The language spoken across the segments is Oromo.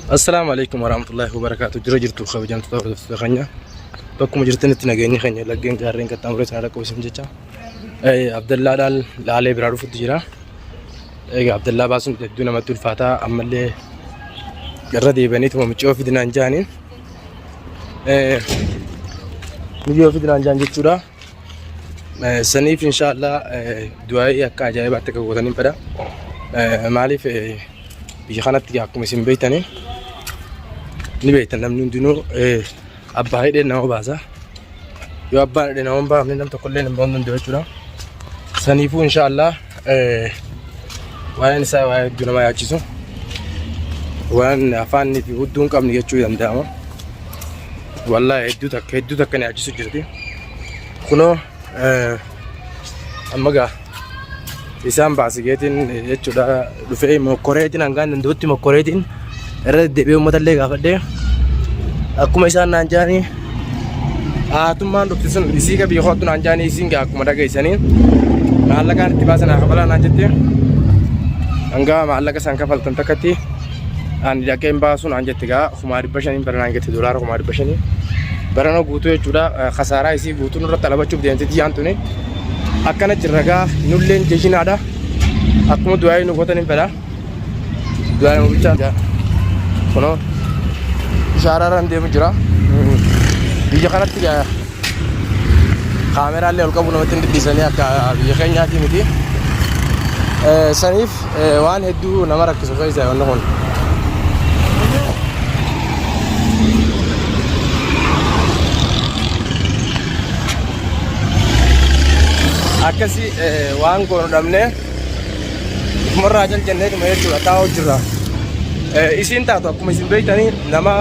Assalaamu alaikum warahmatullahi wabarakaatu. Jira jirtu kabajamtoota hordoftoota keenya. Bakkuma jirtanitti nageenyi keenya laggeen gaarreen qaxxaamuree sana dhaqqabsiisan jecha. Abdallaadhaan laalee biraa dhufutti jira. Egaa Abdallaa baasuun hedduu namatti ulfaataa ammallee irra deebi'aniituma miccoo fidinaan jaaniin. Miccoo fidinaan jaan jechuudha. Saniif inshaallah du'aa'ii akka ajaa'ibaatti akka gootaniin fedha. Maaliif biyya kanatti akkuma isin beektanii ni beektan namni hundinuu abbaa hidhee nama baasa. Yoo abbaan hidhee nama hin baafne nam tokkollee hin bahuu danda'u jechuudha. Saniifuu inshaallah waa'een isaa waa'ee hedduu nama yaachisu. Waan afaannii fi hudduu hin qabne jechuu danda'ama. Wallaahi hedduu takka hedduu takka na yaachisu jirti. Kunoo amma gaa isaan baasigeetiin jechuudha dhufee mokkoreetiin hangaan danda'utti mokkoreetiin irra deddeebi'ee uummata illee gaafadhee akkuma isaan naan jedhanii haatummaan dhufte sun isii qabii kootu naan jedhanii isiin gaa akkuma dhageessanii maallaqaan itti baasan haa kafalaa naan jette hanga maallaqa isaan kafaltan takkatti ani dhaqee hin baasu naan jette gaa 500,000 bara naan jette doolaara 500,000 barana guutuu jechuudha kasaaraa isii guutuu nurratti alabachuuf deemte tiyyaan tuni akkana jirra gaa nulleen jejinaadha akkuma du'aayii nu gootan hin fedha du'aayii nu bichaa kunoo ishaaraarraan deemu jira biyya kanatti gaa kaameraallee ol qabu namatti hin dhiisanii akka biyya keenyaati miti saniif Waan hedduu nama rakkisu keessa wanni kun. Akkasi waan goonu dhabnee ufumarraa cal jenneetuma jechuudha taa'u jirra. Isiin taatu akkuma isin beektanii nama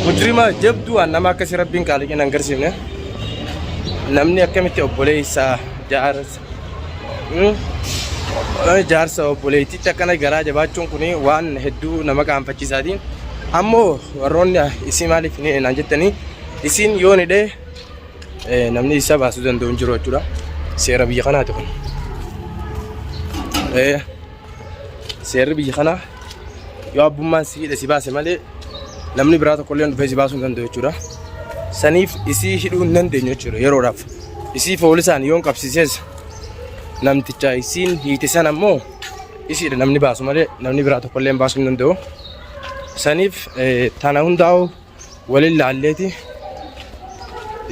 mujrima jabduu waan nama akkasii rabbiin qaaliqin hin agarsiifne. Namni akkamitti obboleessa jaarsa Jaarsa obboleettiitti akkana garaa jabaachuun kun waan hedduu nama qaanfachiisaati. Ammoo warroonni isii maaliif ni naan jettanii isiin yoo ni dhee namni isa baasuu danda'u hin jiru jechuudha. Seera biyya kanaati kun. Seerri biyya kanaa yoo abbummaan si hidhe si baase malee namni biraa tokko illee dhufee si baasuu hin danda'u jechuudha. Saniif isii hidhuu hin dandeenyu jechuudha yeroodhaaf. Isii poolisaan yoon qabsiises namticha isiin hiite sana immoo isiidha namni baasu malee namni biraa tokko illee baasuu hin danda'u. Saniif tana hundaa'u walin laalleeti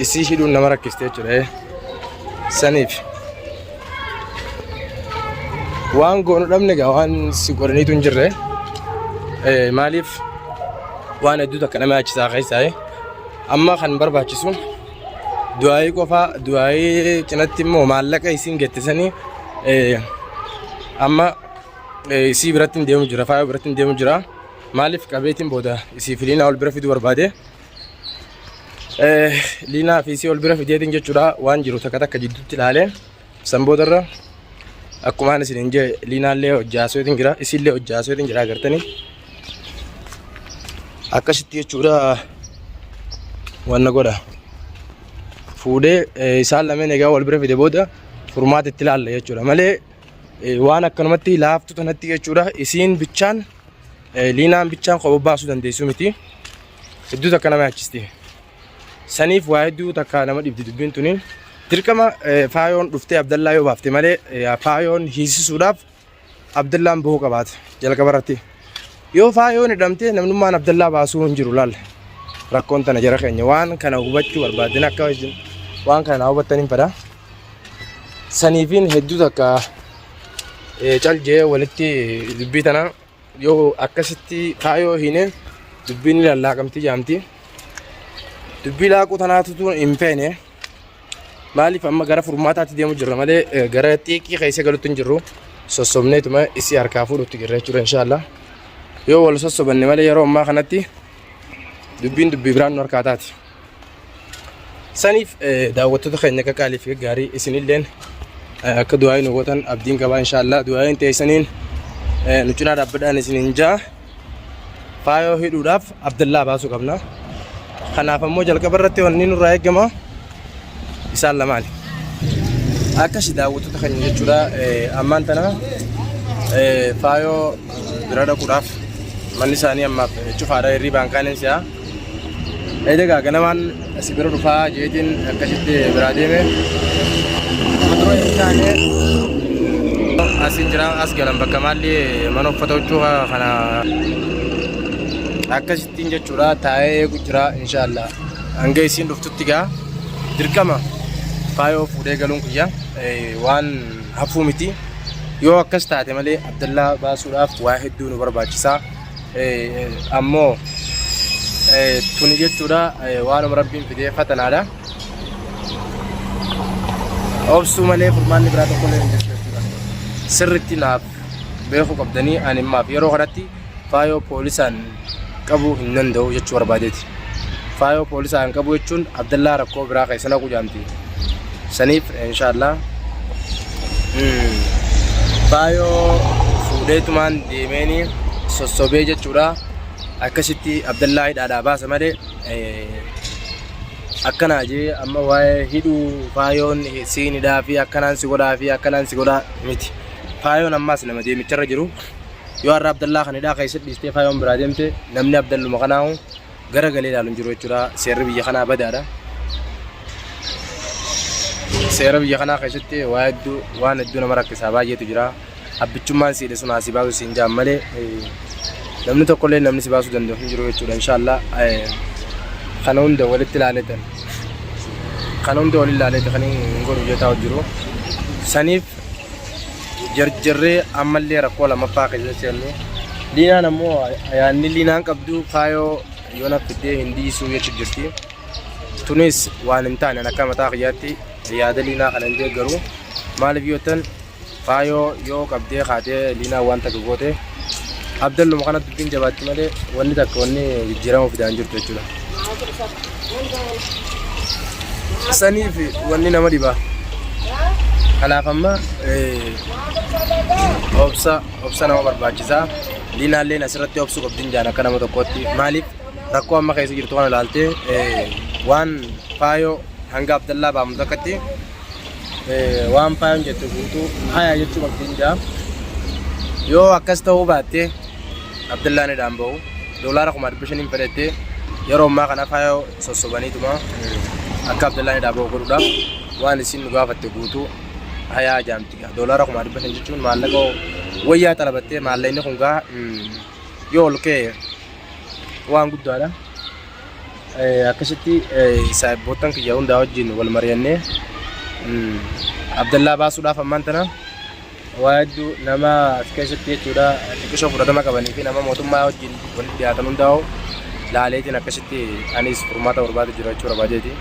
isii hidhuun nama rakkiste jechuudha. Saniif waan goonu dhabne egaa waan si godhaniitu hin jirre. Maaliif waan hedduu takka nama yaachisaa keessaa amma kan barbaachisu du'aayii qofaa du'aayii cinatti immoo maallaqa isiin gettisanii amma isii biratti hin deemu jira faaya biratti hin deemu jira. Maaliif qabeetiin booda isii fi Liinaa ol bira fiduu barbaade. Liinaa fi isii ol bira fideetiin jechuudha waan jiru takka takka jidduutti ilaalee san boodarra akkumaan isin hin jee Liinaallee hojjaaseetiin jira isiillee hojjaaseetiin jira agartanii akkasitti jechuudha wanna godha fuudhee isaan lameen egaa wal bira fide booda furmaata itti ilaalla jechuudha malee waan akkanumatti laaftu tanatti jechuudha isiin bichaan liinaan bichaan kopha baasuu dandeessu miti hedduu takka nama yaachisti saniif waa hedduu takka nama dhibdi dubbiin tuni dirqama faayoon dhuftee Abdallaa yoo baafte malee faayoon hiisisuudhaaf Abdallaan bahuu qabaata jalqaba irratti yoo faayoon hidhamte namnummaan Abdallaa baasuu hin jiru laal rakkoon tana jara keenya waan kana hubachuu barbaadden akka waan kana hubattan hin fedha. Saniifiin hedduu takka cal jee walitti dubbii tana yoo akkasitti kaayoo hiine dubbiin ni lallaaqamti jaamti. Dubbii laaquu tanaatutu hin feene. Maaliif amma gara furmaataatti deemu jirra malee gara xiiqii keessa galutti hin jirru. Sossobneetuma isii harkaa fuudhutti jirra jechuudha inshaallah. Yoo wal sossobanne malee yeroo ammaa kanatti dubbiin dubbii biraan nu harkaa taati. Saniif daawwattoota keenya qaqqaalii fi gaggaarii isinilleen akka du'aa'ii nu gootan abdiin qabaa inshaallah du'aa'iin teessaniin nu cinaa dhaabbadhaan isiniin jaa faayoo hidhuudhaaf Abdallaa baasuu qabna. Kanaaf ammoo jalqaba irratti wanni nurraa eegama isaan lamaani. Akkasi daawwattoota keenya jechuudha ammaan tana faayoo bira dhaquudhaaf Manni isaanii ammaaf cufaadha hirribaan kaaniin si'a. Eegaa ganamaan si bira dhufaa jeetiin akkasitti biraa deeme. Dura hin taane asin jira as galan bakka maalli mana uffata huccuu kana akkasittiin jechuudha taa'ee eegu jira inshaallah. Hanga isiin dhuftutti gaa dirqama faayoo fuudhee galuun kiyya waan hafuu miti. Yoo akkas taate malee Abdallaa baasuudhaaf waa hedduu nu barbaachisa. Ammoo tuni jechuudha waanuma rabbiin fidee fatanaadha. Obsuu malee furmaanni biraa tokko illee hin jiru jechuudha. Sirritti naaf beekuu qabdanii ani ammaaf yeroo kanatti faayoo poolisaan qabuu hin danda'u jechuu barbaadeeti. Faayoo poolisaan qabuu jechuun Abdallaa rakkoo biraa keessa naquu jaamti. Saniif inshaallah faayoo fuudheetumaan deemeeni sossobee jechuudha. Akkasitti Abdallaa hidhaadhaa baasa malee akkanaa jee amma waa'ee hidhuu faayoon siin hidhaa fi akkanaan si godhaa fi akkanaan si godhaa miti. Faayoon ammaas nama deemicharra jiru. Yoo har'a Abdallaa kan hidhaa keessa dhiistee faayoon biraa deemte namni Abdalluma kanaahu gara galee ilaalu hin jiru jechuudha. Seerri biyya kanaa badaadha. Seera biyya kanaa keessatti waa hedduu waan hedduu nama rakkisaa baay'eetu jira. Abbichummaan siidhe sun haa si baasu siin jaan malee namni tokkollee namni si baasuu danda'u hin jiru jechuudha. Inshaallah kana hunda walitti ilaaleetan kana hunda walitti ilaaleetan kan hin godhu jetaa jiru. Saniif jarjarree ammallee rakkoo lammaffaa keessa seennu. Liinaan ammoo yaadni liinaan qabdu faayoo yoo na fiddee hin dhiisuu jechuun jirti. Tunis waan hin taane akka mataa kiyyaatti yaada liinaa kana hin deeggaru. Maaliif yoo ta'an faayoo yoo qabdee kaatee liinaan waan takka goote abdalluma kana dubbiin jabaatti malee wanni takka wanni jijjiirama fidaa hin jirtu jechuudha. Saniif wanni nama dhiba. Kanaaf amma obsa obsa nama barbaachisa. Liinaalleen asirratti obsuu qabdi jaan akka nama tokkootti. Maaliif rakkoo amma keessa jirtu kana ilaaltee waan faayoo hanga Abdallaa baamu takkatti waan faayoon jettu guutuu hayaa jechuu qabdi jaa. Yoo akkas ta'uu baatte Abdallaan hidhaan bahu doolaara 500,000 fedhattee yeroo ammaa kana faayoo sossobaniituma akka Abdallaan hidhaa bahu godhuudhaaf waan isin nu gaafatte guutuu hayaa jaamti gaa. Doolaara 500,000 jechuun maallaqa wayyaa xalabattee maallaqni kun gaa yoo ol ka'e waan guddaadha. Akkasitti saahibboottan kiyya hundaa wajjin wal mari'annee Abdallaa baasuudhaaf ammaan tana waa hedduu nama as keessatti jechuudha xiqqishoo fudhatama qabanii fi nama mootummaa wajjin walitti dhiyaatan hundaa'u laaleetiin akkasitti anis furmaata barbaadu jira jechuu barbaadeeti.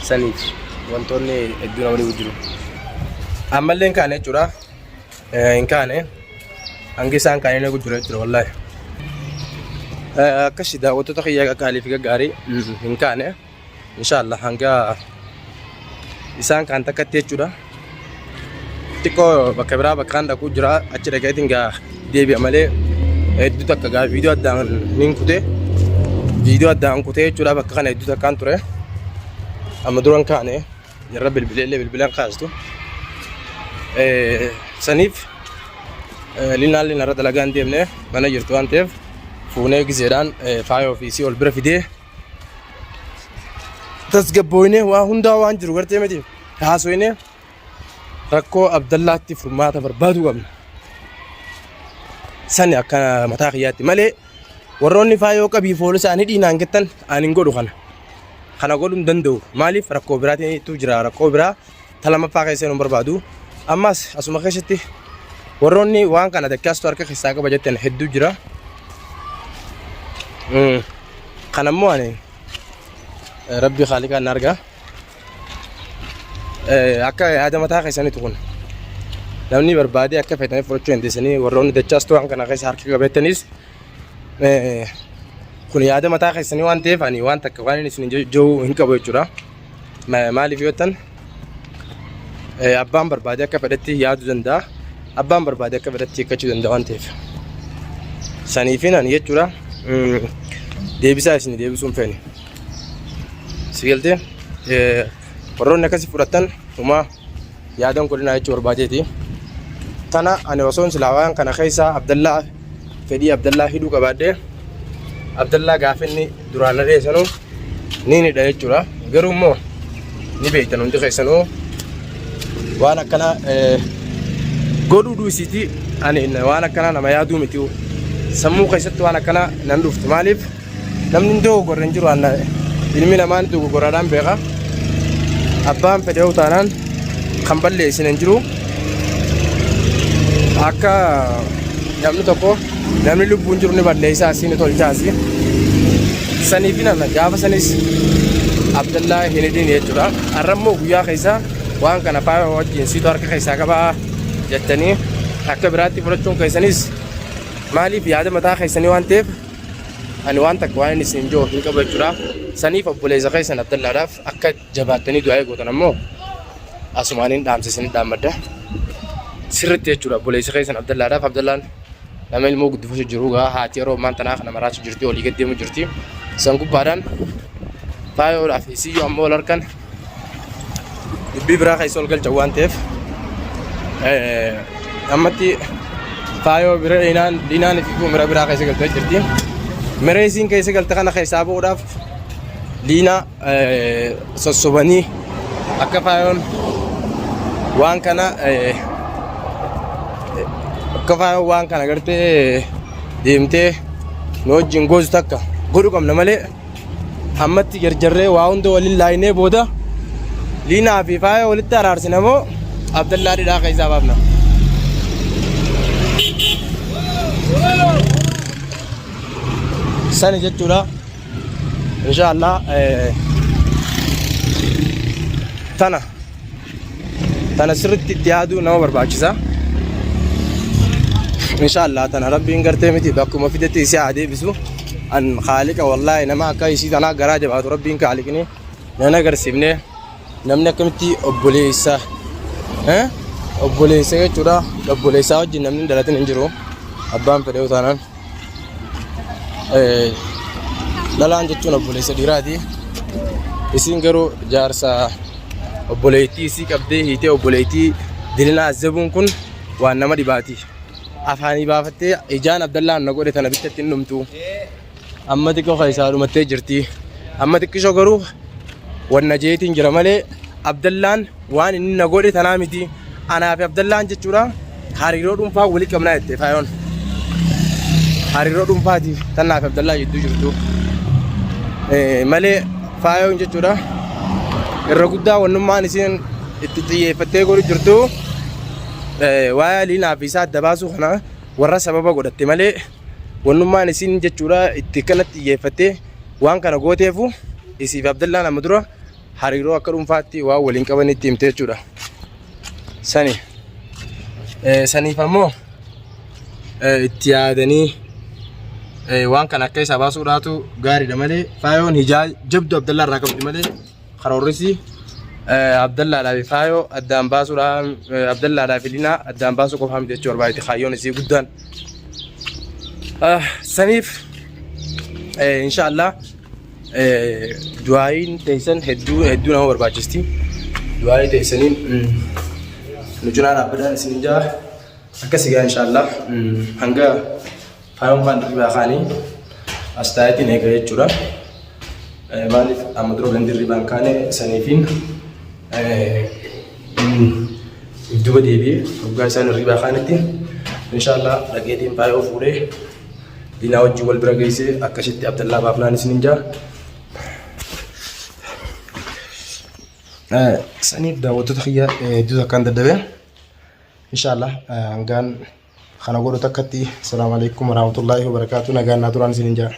Saniif wantoonni hedduu nama dhibu jiru. Ammallee hin kaane jechuudha. Hin kaane. Hangi isaan kaanee nagu jira jechuudha wallaahi. Akkasi daawwattoota kiyya qaqqaalii fi gaggaarii hin kaane. Inshaallah hanga isaan kaan takkatti jechuudha. Xiqqoo bakka biraa bakka kan dhaquu jira achi dhaqeetiin gaa deebi'a malee hedduu takka gaa viidiyoo addaan nin kute viidiyoo addaan kutee jechuudha bakka kana hedduu takkaan ture. Amma duran kaane jarra bilbileellee bilbilan kaastu. Saniif linnaan linna irra dalagaa hin deemne mana jirtu waan ta'eef fuunee gizeedhaan faaya ofiisii ol bira fidee tasgabbooynee waa hundaa waan jiru gartee miti haasoynee rakkoo Abdallaatti furmaata barbaaduu qabna. Sani akka mataa kiyyaatti malee warroonni faayoo qabii foolisaan hidhii naan jettan ani hin godhu kana. Kana godhuu hin danda'u. Maaliif rakkoo biraatiitu jira rakkoo biraa ta lammaffaa keessa hin barbaadu. Ammas asuma keessatti warroonni waan kana dakkaastu harka keessaa qaba jettan hedduu jira. Kana immoo ani rabbi haaliqaan na arga. Akka yaada mataa keessaniitu kun. Namni barbaade akka feetanii fudhachuu dandeessanii warroonni dachaastu waan kana keessa harka qabattanis kun yaada mataa keessanii waan ta'eef ani waan takka waan inni isin jiru hin qabu jechuudha. Maaliif yoo ta'an abbaan barbaade akka fedhetti yaaduu danda'a. Abbaan barbaade akka fedhetti hiikkachuu danda'a waan ta'eef. Saniifin ani jechuudha deebisaa isin deebisuu hin feene. Si galtee warroonni akkasii fudhattan homaa yaadan godhinaa jechuu barbaadeeti. Tana ani osoon silaa waan kana keessaa Abdallaa fedhii Abdallaa hidhuu qabaadhee Abdallaa gaafa inni duraan na dheessanuu ni hidha jechuudha. Garuu immoo ni beektan hundi keessanuu waan akkanaa godhuu dhiisiiti ani waan akkanaa nama yaaduu miti. Sammuu keessatti waan akkanaa nan dhuftu. Maaliif namni hin dogoggorre hin jiru anna ilmi namaa ni dogoggoraadhaan beeka. Abbaan fedhe yoo taanaan kan balleessine hin jiru. Akka namni tokko namni lubbuun jiru ni balleessaa asii ni tolchaasi. Saniif nama gaafa sanis Abdallaa hin hidhin jechuudha. Har'a immoo guyyaa keessa waan kana faaya wajjin siitu harka keessaa qabaa jettanii akka biraatti fudhachuun keessanis maaliif yaada mataa keessanii waan ta'eef ani waan takka waan inni isin jiru hin qabu jechuudha. Saniif obboleessa keessan Abdallaadhaaf akka jabaattanii du'aa gootan ammoo asumaaniin dhaamsa isin dhaammadda. Sirriitti jechuudha obboleessa keessan Abdallaadhaaf Abdallaan nama ilmoo guddifachuu jiru gaa haati yeroo ammaan tanaa kana maraachuu jirti olii gad deemu jirti. San gubbaadhaan faayoodhaaf isiyyuu ammoo wal harkan dubbii biraa keessa ol galchan waan ta'eef ammatti faayoo bira inaan dinaan fi mira biraa keessa galtee jirti. Mira isiin keessa galte kana keessaa ba'uudhaaf liinaa sossobanii akka faayoon waan kana akka faayoon waan kana gartee deemtee nu wajjin gootu takka godhu qabna malee ammatti jarjarree waa hunda waliin laaynee booda liinaa fi faaya walitti araarsina moo Abdallaa dhidhaa keessaa baafna. Sani jechuudha. Insha Allah tana tana sirriitti itti yaaduu nama barbaachisa. Insha Allah tana rabbiin gartee miti bakkuma fidetti isii haa deebisu. An kaaliqa wallaahi nama akka isii tanaa garaa jabaatu rabbiin kaaliqni nan agarsiifne namni akkamitti obboleessa obboleessa jechuudha obboleessaa wajjin namni hin dhalatin hin jiru abbaan fedhe taanaan. Dhalaan jechuun obboleessa dhiiraati. Isiin garuu jaarsa obboleettii isii qabdee hiitee obboleettii dilinaa azzabuun kun waan nama dhibaati. Afaanii baafattee ijaan Abdallaan na godhe tana bichatti hin dhumtu. Amma xiqqoo keessaa dhumattee jirti. Amma xiqqishoo garuu wanna jeetiin jira malee Abdallaan waan inni na godhe tanaa miti. Anaa fi Abdallaan jechuudha hariiroo dhuunfaa walii qabnaa jette faayoon. Hariiroo dhuunfaati tannaa fi Abdallaa jidduu jirtu. Malee faayoon jechuudha irra guddaa wannummaan isiin itti xiyyeeffattee godhu jirtu waa'ee Liinaa fi isaa adda baasuu kana warra sababa godhatte malee wannummaan isiin jechuudha itti kanatti xiyyeeffattee waan kana gooteefu isiif Abdallaan amma dura hariiroo akka dhuunfaatti waan waliin qaban itti himte jechuudha. Sani. Saniif ammoo itti yaadanii waan kana akka isaa baasuudhaatu gaariidha malee faayoon hijaa jabdu Abdallaa irraa qabdi malee karoorrisi Abdallaadhaa fi faayoo addaan baasuudhaan Abdallaadhaa fi Linaa addaan baasuu qofaa miti jechuu barbaadeti kaayyoon isii guddaan. Saniif inshaallah Du'aayiin teessan hedduu hedduu nama barbaachisti. Du'aayii teessaniin nu cinaa dhaabbadhaan isin jaa akkas egaa inshaallah hanga faayoon faan dirribaa kaanii as taa'eetiin eega jechuudha. Maaliif amma dura gandi dirribaan kaane saniifiin duuba deebi'ee hoggaa isaan hirribaa kaanitti inshaallah dhaqeetiin faayoo fuudhee Dinaa wajjin wal bira geessee akkasitti Abdallaa baafnaan isinin jaa. Saniif daawwattoota kiyya hedduu takkaan dadhabe. Inshaallah hangaan kana godhu takkatti. Salaamu alaikum warahmatullaahi wabarakaatu. Nagaan naa turaan isinin jaa.